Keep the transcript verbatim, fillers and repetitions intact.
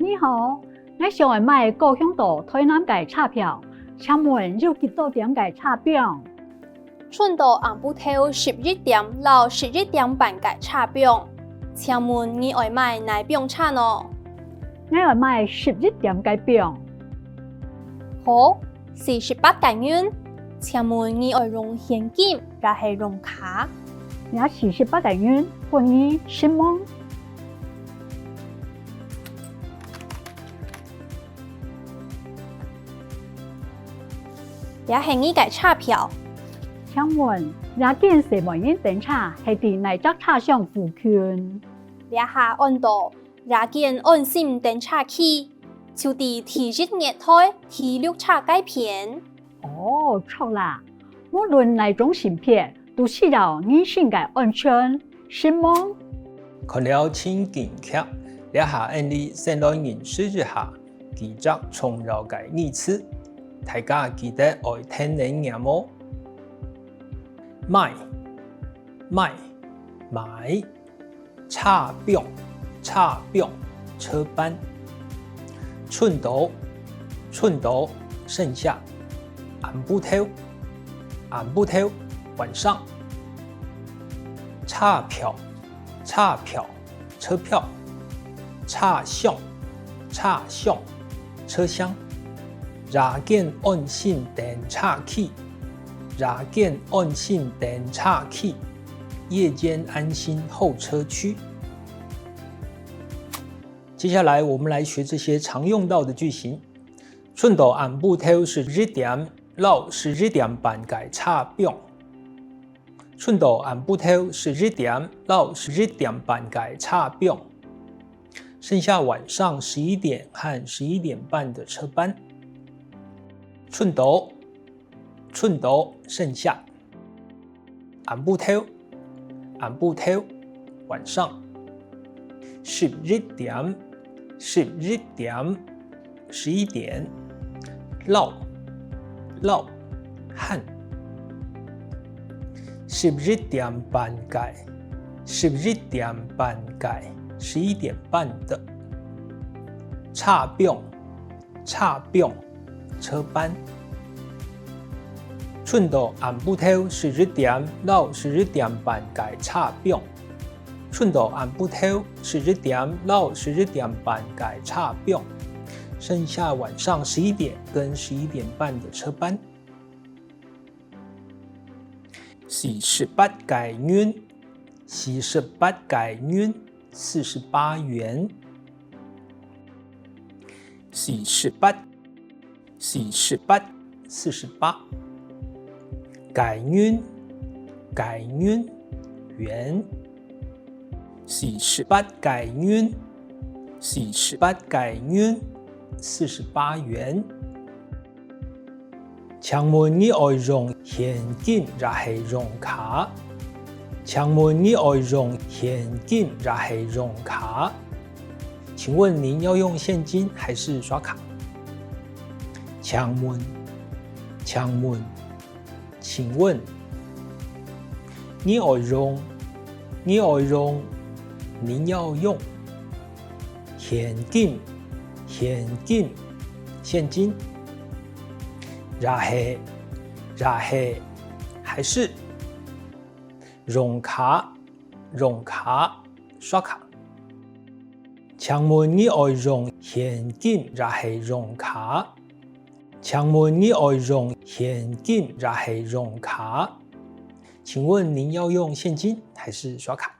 你好，𠊎想愛買高雄到臺南个車票，請問有幾多點个車枋？ 春到暗晡頭十一點摎十一點半个車枋。請問你愛買哪枋車呢？𠊎愛買十一點个枋。好，四十八個銀。請問你愛用現金也係用卡？這四十八個銀分你，承蒙。 這係你个車票。請問，這間細妹人等車係在哪隻車廂附近？這下安到這間安心等車區，就在第一月台第六車該片。哦，著啦！無論哪種性別，都需要人身个安全，承蒙。看了情景劇，這下𫣆俚先來認識一下 幾隻重要个語詞，大家記得愛跈等唸哦。買，買，買。車枋，車枋，車班。春到，春到，盛夏。暗晡頭，暗晡頭，晚上。車票，車票， 車票。車廂，車廂，車廂。夜間安心等車區，夜間安心等車區，夜間安心候車區。接下來，我們來學這些常用到的句型。春到暗晡頭十一點摎十一點半个車枋。 春到暗晡頭十一點摎十一點半个車枋，剩下晚上十一點和十一點半的車班。春到，春到，剩下。暗晡頭，暗晡頭，晚上。十一點，十一點， 十一點。摎，摎，和。十一點半个，十一點半个，十一點半的。車枋，車枋，車班。春到暗晡頭十一點摎十一點半个車枋。 春到暗晡頭十一點摎十一點半个車枋，剩下晚上十一點跟十一點半的車班。四十八個銀，四十八個銀，四十八元。四十八， 四十八，四十八。個銀，個銀，元。四十八個銀，四十八個銀，四十八元。請問你愛用現金也係用卡？請問你愛用現金也係用卡？ 請問您要用現金還是刷卡？請問，請問，請問。你愛用，你愛用，您要用。現金，現金，現金。也係，也係，還是。用卡，用卡，刷卡。 請問你愛用現金也係用卡？請問你愛用現金也係用卡？請問您要用現金還是刷卡？